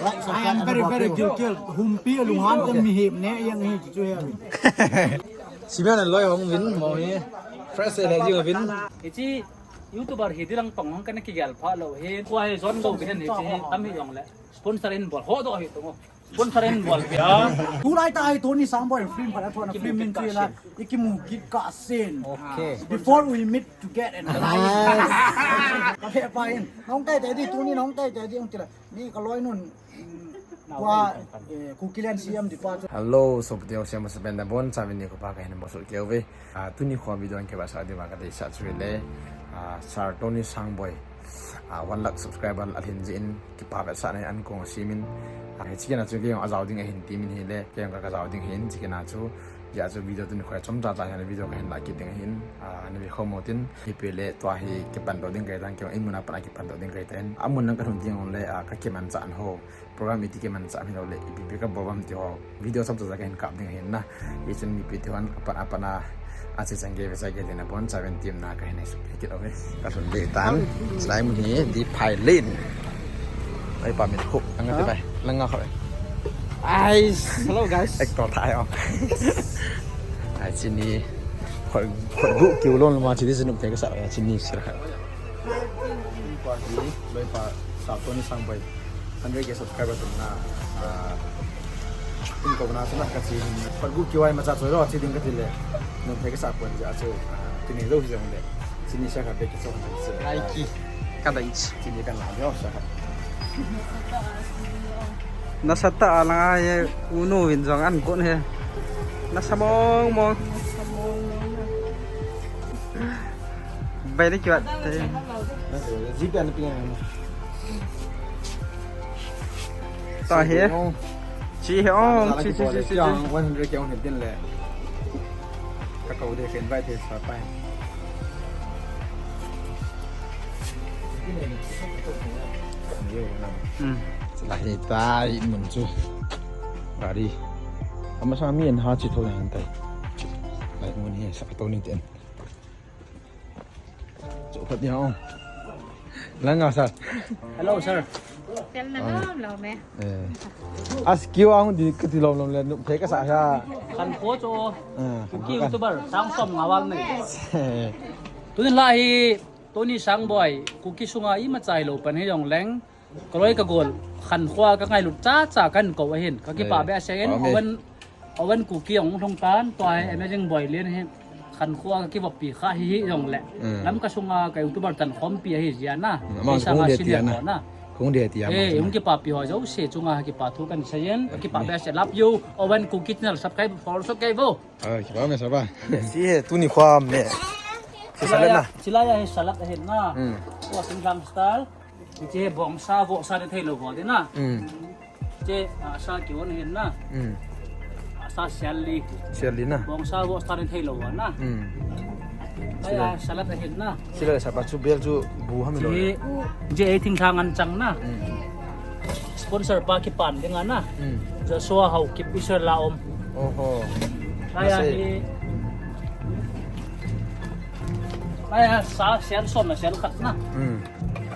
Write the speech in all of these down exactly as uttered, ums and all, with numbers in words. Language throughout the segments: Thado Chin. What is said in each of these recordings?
I am very, very guilty. Humpi lunghan te mihem ne yang hi chu chu he. Simeon loi hong vin mo hi. Fresh le ji vin. Hiche YouTuber hi dilang pang hong kana kigel pha lou hi. Kua hi John Go bin hiche hi tam hi jong le. Sponsor in bol ho do hi tu. Sponsor in bol pia. Tulai ta hi Tony Sangboi film pha thona film min chu la. Ikimu kit ka sin. Okay. Before we meet together. Ka he pa in. Nong tai te di Tony nong tai te di ong tila. Ni ka loi nun. Kua, eh, Kukiland C M di pa chu. Hello, so putio siam sa ben da bon sa vin ni ko pa ka hin bol su keu ve. Ah, tuni kho video an ke ba sa di ma ka dei sa chu le. Ah, Sir Tony Sangboi. Ah, one lakh subscriber alhin jin kipa vetsahna an kong simin. Ah, hiche kena chu kei jong ajao ding ahin timin hile, kei jong ka, kajao ding hin, hiche kena chu. Hijeh chun video tuni kho chomcha cha hin video kahin la kit ding ahin. Ah, na ve khom mo tin, hipi le tua hi kipan doh ding kahi tan, kei jong in mun a pat a kipan doh ding kahi tan. Amun nang kalhun ding le, ah, kakimanchah ho. Program iti kimanchah hilou le, ipi ipi kabol ham ti ho. Video chomcha cha kahin kap ding ahin na. Hichun mipi te hon apat apat a, ache chang gei ve chai gei le na bon chaven team na kahin nei suk kit ove. Kalhun ding tan. Chulai mun hi di phai len. Ai pa mit khup, ang ati pai. Langa kho. Ai, hello guys. Ek to thai o. Ai chini. Khot, khot gu kiu lon ma chini sinum te kasa chini sira. Loi pa Sir Tony Sangboi. Hundred K subscriber tum na, ah, tum ko na suna ka chi, pat gu kiwai ma cha choi lo, chi ding ka ti le, nung thei ka sa pon ja chu, ah, ti ni lo hi jong le, chi ni sa ka be ki chong ka chi. Ai ki, ka dai chi. Chi ni kan la jo sa ka. Nasa ta a lang a ye, u nu vin jong an kon he. Nasa mong mong. Bai ni kiwat. Ji pe an pi ngai. Ta he. Chi he ong, chi, chi, chi, chi, chi. One hundred ke ong he din le. Ka kau de ken bai the sa pai. Hmm. Lahi ta i mun chu. Gari. Ama sa mi en ha chi tho yan tai. Lai mun hi sa to ni ten. Chu khat ni ha ong. Langa sir. Hello sir. Tel na lo lo me. Eh. As kiu ang di kati lo lo le nu phe ka sa ha. Kan ko cho. Ah. Kuki YouTuber sang som nga wal nei. Tuni la hi Tony Sangboi Kuki sunga ima chai lo pan hi jong leng. Ka loi ka gol, khankho a ka ngailut chacha kan ko ahin, ka kipah behseh in, Owen, Owen Kuki ong lhung tan, tua hi Amazing Boy Lian hi, khankho a ka kivoppi kha hi hi jong le. Lamka sunga ka YouTuber chan khompi ahi jia na. Kei sanga senior ko na. Kong dia tia. Eh, ong kipapi ho jouse chunga kipa thu kan sei in, ka kipah behseh, love you, Owen Kuki channel subscribe, follow so kei vo. Ah, kipa me saba. Si he, tuni khua me. Si salad na. Chilai a hi salad ahin na. Hmm. Tua singkang style. Hiche bongsa, vohsa ni thei lo ho de na. Hmm. Hiche, ah, sa kion ahin na. Hmm. Ah, sa sial li. Sial li na. Bongsa, vohsa ni thei lo ho na. Hmm. Aya salad ahin na. Sila sa pa chu bel chu bu ham lo. Hiche, hiche ei thingthang an chang na. Hmm. Sponsor pa kipan ding a na. Hmm. Joshua Haokip Israel la um. Oho. Aya hi. Aya sa sial som na sial khat na. Hmm.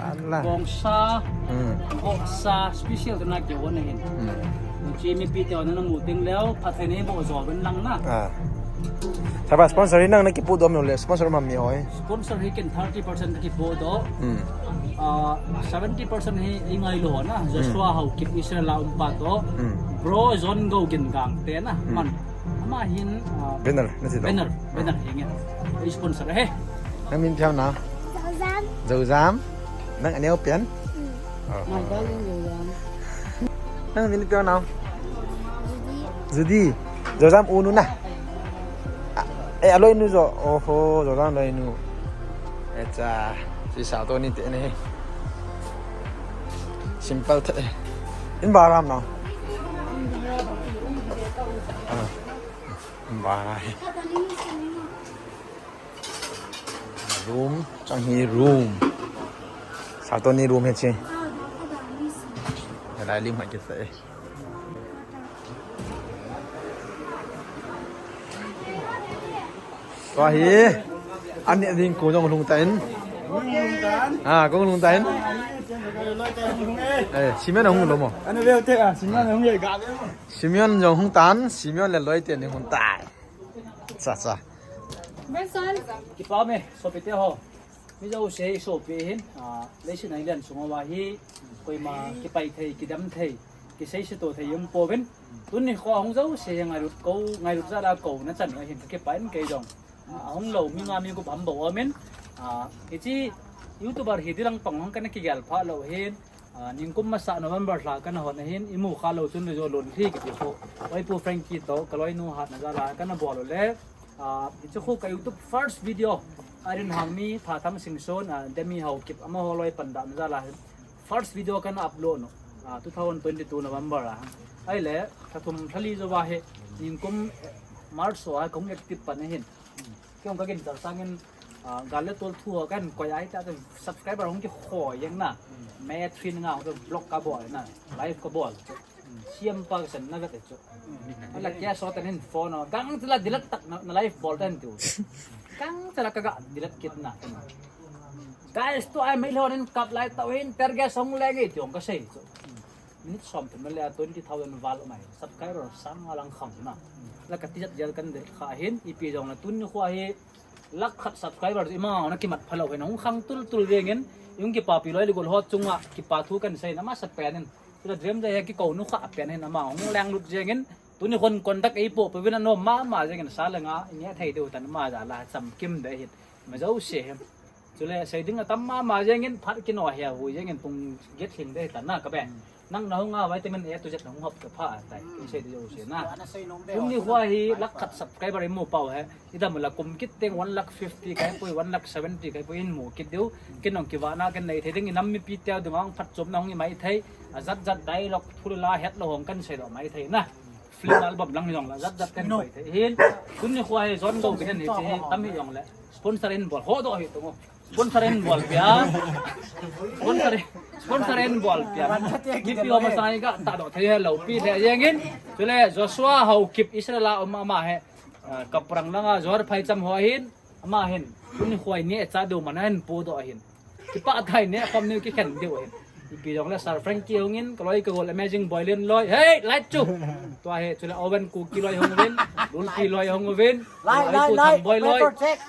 Ala. Bongsa. Hmm. Bongsa special na ke won hin. Hmm. Chi mipi te na mu ting leo, pha thei nei bo jo ben lang na. Ah. Saba sponsor hi nang na kipu dom lo le, sponsor ma mi hoi. Sponsor hi ken thirty percent kipu do. Hmm. Ah, seventy percent hi i ngai lo na. Joshua Haokip Israel la um pa to. Hmm. Bro John Go Gin Gang te na. Hmm. Man. Ama hin, ah, banner, na si do. Banner, banner hi nge. I sponsor he. Nang min piang na. Zozam. Zozam. Nang aneo pian. Hmm. Oh. My darling Zozam. Nang min piang na. Judy. Judy. Zozam u nu na. Ah, eh, aloi nu zo. Oho, Zozam loi nu. Echa, si sa to ni te ne. Simple the. In ba ram na. Ah. Bara he. Room, chang hi room. Sir Tony room he che. Lai lim ha ke se. Tua hi. Ani ding ko jong lhung tan. Ah, ko lhung tan. Eh, Simeon hung lo mo. Simeon jong hung tan, Simeon le loi teni hung tai. Cha cha. Benson. Kipa me, sopite ho. Mi jouse sopi hin, ah, leiset a hi len sunga hi, koima kipai thei, kidam thei, kisei se to thei um pouvin. Tuni kho hung jouse ngailut ko, ngailut jal a ko na chan ahin ka kipa in kei jong. Ah, hung lo mi nga mi gup ham bou amin. Ah, hiche YouTuber hi dilang pang hung kana kigel pha lou hin. Ah, ningkum masa November lha kana hon ahin, imu kha lou chun le jo lon thi kiti kho. Oi pu Frankie to, ka loinu hatna jal a kana bol u le. Ah, hiche kho ka YouTube first video. Arin hang mi, Thathang Singson, ah, Demi Haokip, amaho loi pan dan jal a. First video kana upload u. Ah, two thousand twenty-two November a. Ahile, lha thum lha li jou va hi, ningkum, eh, March so a kong active pan ahin. Kei jong ka gin chal sangin, ah, gal le tol thu ho kan koi ai ta, subscriber hung kikhoi jeng na. Me thin nga hung block ka bol na, live ka bol. Siam pa ka san na vet chu. Ala kya so tan hin phone o. Gang tila dilat tak na, na live bol tan tu. Gang tila ka ga dilat kit na. Guys, tu ai mai lhon in kap lai tau hin ter ge song le ngi tiong ka sei chu. Minute som thum le twenty thousand val mai. Subscriber sang a lang kham na. La ka tijat jal kan de kha hin ipi jong na tuni kho hi lakh khat subscriber ima na kimat phalou hin hung khang tul tul veng in. Jong kipapi loi le gol ho chunga kipa thu kan sei na masa pen in. Tula dream ja he kikou nu kha pen hin ama hung leng lut jeng in. Tuni khon contact ei po pe vin ano mama jeng in sa le nga nge thei deu tan ma ja la cham kim de hin. Ma jouse hin. Chule sei ding atam mama jeng in phat kino hia hui jeng in tung get hing de tan na ka be. Nang na hung a vitamin A to Z hung hop ka pha tai. Kin sei de jouse na. Tuni kho hi lakh khat subscriber imu pau he. Idam la kum kit teng one lakh fifty kai poi, one lakh seventy kai poi in mu kit deu. Kin nong kiva na kin nei thei ding inam mipi teu ding ang phat chom na hung i mai thei. A jat jat dialogue thu le la het lo hong kan sei lo mai thei na. Film album lang jong la jat jat kan pai thei. Hin tuni kho hi jon do bin ni chi tam hi jong le. Sponsor in bol ho do hi tu. Sponsor in bol pia. Sponsor in, sponsor in bol pia. Mipi ho masang i ga ta do thei he lo pi thei jeng in. Chule Joshua Haokip Israel a um ama he. Ah, Kaprang langa Johor phaicham ho hin, ama hin, tuni kho hi necha deu man a hin pu doh ahin. Kipa thei ne khom neu kikhen deu ahin. Ipi jong le Sir Frankie hung in, ka loi ka gol Amazing Boy Len loi. Hey, light chu. Tua hi, chule Owen Kuki loi hung uvin, Lulpi loi hung uvin, Lai, Ai lai, Pu lai, Thamboi lai loi. Project.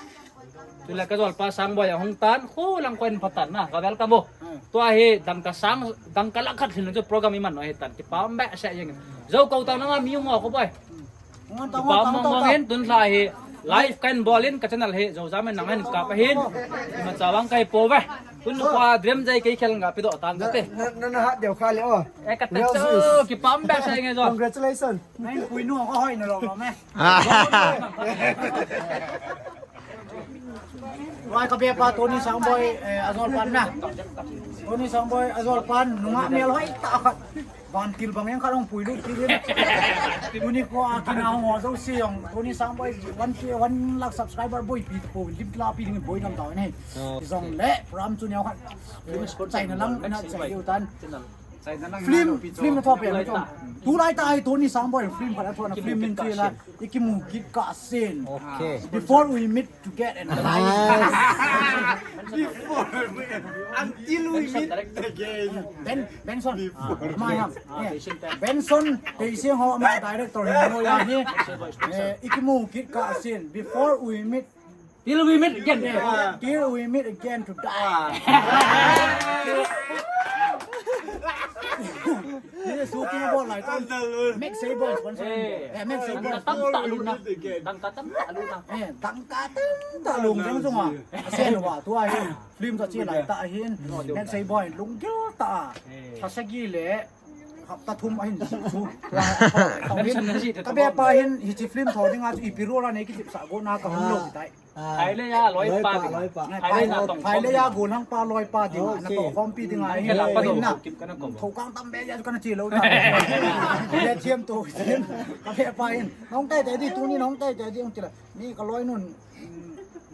Chule ka jolpa Sangboi ahung tan, khu lang ko in patan na, ka welcome u. Hmm. Tua hi, dangka sang, dangka lakh khat hin chu program iman u ahi tan, kipa um behseh jeng in. Jou kou tang nanga mi hung o ko boi. Hmm. Hung on tang, kipa hung on tang, mong hung on mong tang. In tun lha hi, live kan bol in ka channel hi, jou jam in nang hin kap ahin. Ima chawang kai po ve. Tun pa dream jai kai khel nga pi do tan Na, te. Na, na, na hat deu kha le o. Eh, ka te Well cho, sis. Kipa um behseh jeng in jo. Congratulations. Nang pui nu ko hoi na lo lo me. Wai ka be pa Tony Sangboi, eh, ajol pan na. Tony Sangboi ajol pan nunga mel hoi ta khat. Van til bang yang khat hung pui lut kit in. Tuni kho a kina hung ho jouse jong Tony Sangboi one K, one lakh subscriber boi pi po lim kila pi ding boi nam tau nei. Oh. Jong le program chu neo khat. China lang na chai u tan. Film, film na thua pen na thua. Tulai ta ai Tony Sangboi film khat a thua na film min chu la. Ikimu kit kah sen. Okay. Before we meet together. Nice. Before we, until we meet again. Ben, Benson. Before. Ma ya. Eh, Benson, Teising ho ma director hin mo ya hi. Eh, ikimu kit kah sen. Before we meet Till we meet again. Yeah, till we meet again to die. Ni shooting bol lai tah. Max Sei Boy sponsor. Eh, Max Sei Boy. Dangka tam tah luna. Dangka tam tah luna. Eh, dangka tam tah lung jeng jong a. Asen wa tua hin. Film ta chi lai tah hin. Max Sei Boy lunggil tah. Sa sagi le. Hapta thum ahin chu. Ka be pa hin hiche film tho dinga chu ipi role a nei kijep sah go na ka hung lo tai. Thai le ya loi pa ding. Loi pa. Thai le ya tong. Thai le ya go nang pa loi pa ding. Okay. Na tong khompi ding a. Nang ke la pa do na. Kim kana kom. Tho kang tam be ya kana chi lo ta. Ye thiam to thiam. Ka be pa hin. Nong tai tai di tuni nong tai tai di ong ti la. Ni ka loi nun.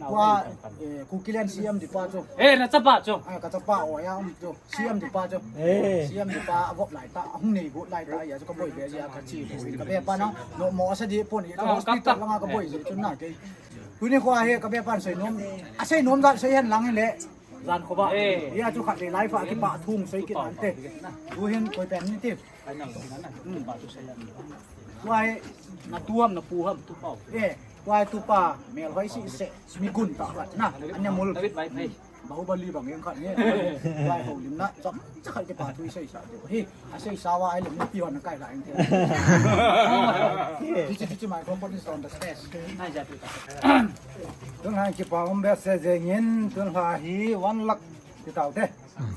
Tua, eh, Kukiland C M di pa chu. Eh, na chapa chu. Ah, ka chapa o ya um chu. C M di pa chu. Eh. C M di pa avop lai ta, ahung nei go lai ta ya chu ka boi be ya ka chi. Ka be pa na, no mo sa di pon, ka hospital langa ka boi chu na ke. Tuni kho a hi ka be pan sei nom. A sei nom da sei hen lang le. Jan kho ba. Eh. Ia chu khat le lai fa ki pa thung sei ki ante. Tu hin koi pen ni ti. Hmm. Tua hi na tu ham na pu ham. Eh, tua hi tu pa mel hoi si se mi gun ta khat na. Anya mul. Bahubali bang yang khat ni. Tua hi ho lim na. Chom cha khat ki pa tu sei sa tu. Hi. Asei sawa ai le mipi hon kai la eng the. Tichi tichi microphone is on the stage. Tun ha kipa um behseh jengin, tun ha hi one lakh ti tau te.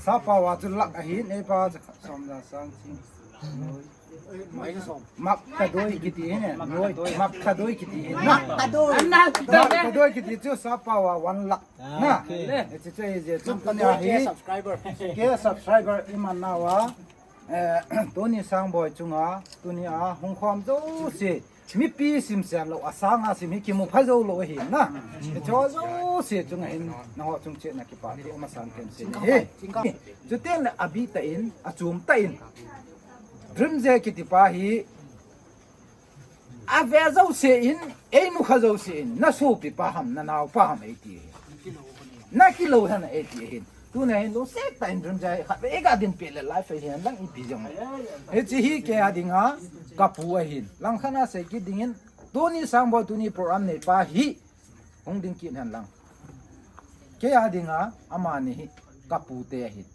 Sapa wa chu lakh ahin, ei pa chu som ja sang ching. Mak ta doi kiti hi ne, noi, mak ta doi kiti hi ne. Mak ta doi. Mak ta doi kiti chu sapa wa one lakh. Na. Okay. Ei chu chu ei je chu tun ha hi. K subscriber. K subscriber iman na wa. Eh, Tony Sangboi chunga, tuni a hung khom jouse, mipi sim sen lou, asanga sim hi kimu pha jou lou ahi na. Hicho jouse chunga hin, nangho chung cheh na kipa thu masang kem se hi. Chuteng le abih tah in, achom tah in. Dream J kiti pa hi, Ave jouse in, ei mukha jouse in, na sopi pa ham, na nao pa ham ei ti. Na kilou hen ei ti hin. Tuna hin lungset tah in Dream J khat ve ei ga din peh le live hin lang ipi jong. Hichi hi kei a dinga ka pu ahin. Langkhat a sei kit dingin, tuni Sangboi tuni program nei pa hi hung ding kit hen lang. Kei a dinga amani hi ka pu te ahin.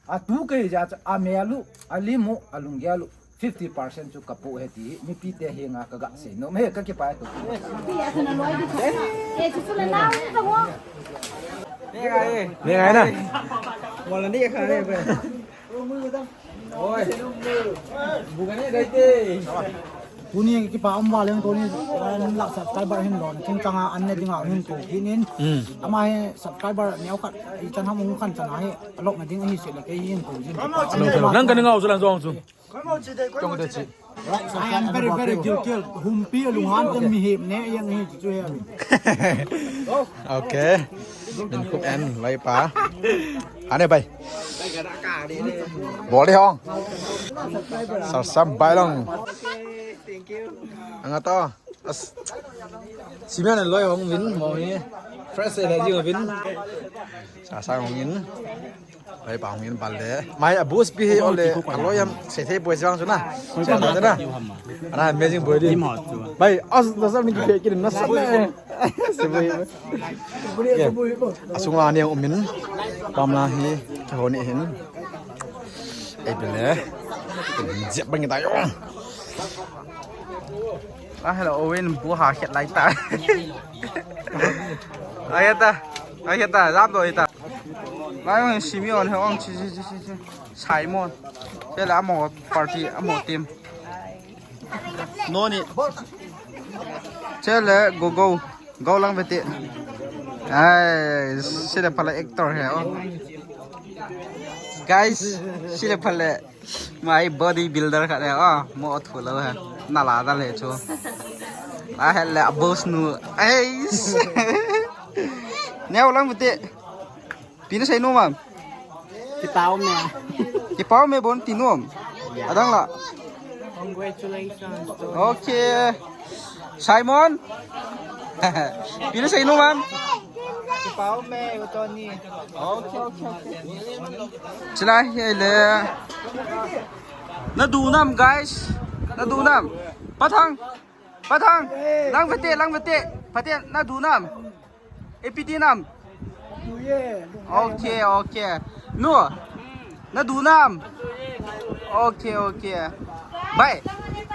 Atu kei ja cha amel u, alim u, alunggel u, fifty percent chu ka pu he ti, mipi te henga ka ga sei nom he, ka kipah e tu. Ni ngai na. Oi. Bukan ni dai te. Tuni kipa um va leng tuni, eh, lakh subscriber hin lon, chingchang a an ne dinga hin tu kinin. Hmm. Ama hi subscriber neo khat, ichan ham hung khan chan a hi, alok na ding ahi se le kei hin tu jin. Hello, hello. Nang ka ni ngau chu lang jong chu. Chong te chi. I am very, very guilty. Humpi lunghan te mi hip ne yang hi chu chu he. Okay. Min khup en lai pa. Ane bai. Bol de hong. Sar sam bai long. Anga to. As. Simeon loi hong vin mo hi. Fresh le ji vin. Sa sa hong in. Bai pa hong in bal de. Mai a boost pi hi ole. Aloi am se the boy jang suna. Cha na na. Ana amazing boy di. Bai as da sam ni ke ki na sa ne. Sibui. Asunga ni umin. Pamla hi ho ni hin. Ei bile. Jep bang ta yo. Ah, hello, Owen, bu ha khet lai ta. Ai ta. Ai ta, jam do ta. Lai ong Simeon he ong chi chi chi chi. Simon. Chele amo party, amo team. No ni. Chele go go. Go lang vete. Ai, sile pala actor he, oh. Guys, sile pala my body builder khat he, oh. Mo thu lo he. Na la da le chu. La he le boss nu. Ai. Neo lang vete. Pi na sei nom am? Kipa um e. Kipa um e bon ti nom. Adang la. Congratulations. Okay. Simon. Pi na sei nom am? Kipa um e, Tony. Okay, okay, okay. Chila hi le. Na du nam, guys. Na du nam. Pathang. Pathang, lang vete, lang vete. Pate, na du nam. A P T nam. Okay, okay. Nu, na du nam. Okay, okay. Bai,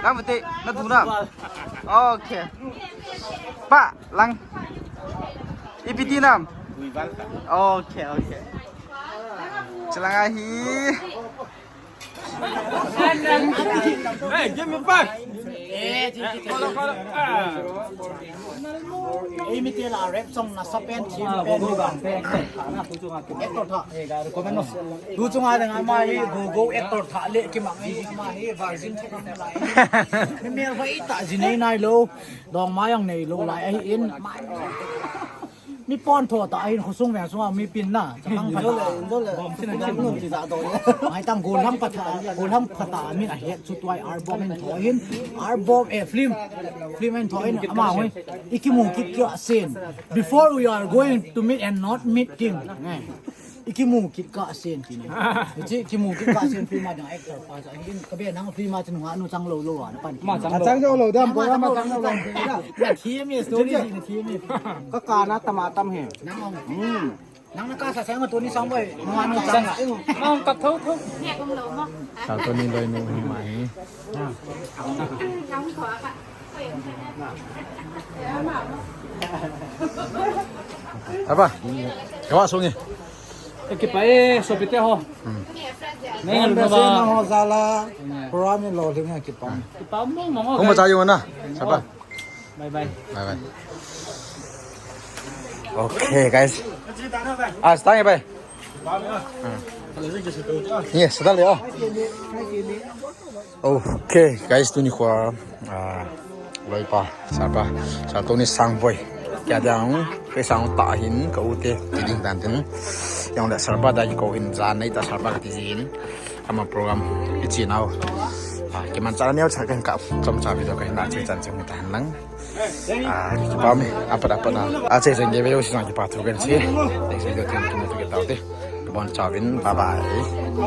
lang vete, na du nam. Okay. Pa, lang. A P T nam. Okay, okay. Chilang ahi. Hey, give me back. Ei, mi te la rap song na sa pen, team pen, ni bang pen. Actor tha. Tu chunga dang ama hi, go go actor tha le, kimang ei, ama hi, virgin tha. Mi mel vai ta, jin ei nai lo, dong ma yang nei lo, lai ahi in. Mi pon tho ta ahin khosung veng sunga mi pin na. Chapang pha ta. Mai tang gollhang pha ta, gollhang pha ta min a het chu tuai album in tho hin. Album, eh, film. Film in tho hin ama hoi. Ikimu kit kit a sen. Before we are going to meet and not meeting. Eh. Kimu kit ka sen ti na. Chi kimu kit ka sen film a dang actor pa sa. Ka be nang film a chin hua nu chang lo lo a na pan. Ma chang lo. Chang lo lo dam ko ma chang lo lo. Na thi mi story na thi mi. Ka ka na tama tam he. Nang ong. Hmm. Nang na ka sa sang tu ni sang boi. Hua nu chang. Nang ka tho tho. Sa tu ni loi nu hi ma hi. Apa? Kawa sungi. Kipa e, sopite ho. Nang na ho sala. Program ni lo ling kipa. Kipa mo mo. Kuma tayo na. Sapa? Bye bye. Bye bye. Okay, guys. Ah, stay bye. Yes, sudah ya. Okay, guys, tuni kho a, ah, loipa, sapa, sa tuni sang boi. Kya dang, kei sang ta hin, ka u te, ti ding tan tin. Yang le sapa da ko hin, jan nei ta sapa ka ti jin. Ama program, i chi nau. Ah, kiman cha neo cha kan ka, chom cha video ka hin na chi chan chi mu ta hin lang. Ah, kipa me, apa apa na. Ah, che jeng ge ve, si sang kipa thu kan si. Next video tin kimu thu ke tau te. Kibon chauvin, bye bye.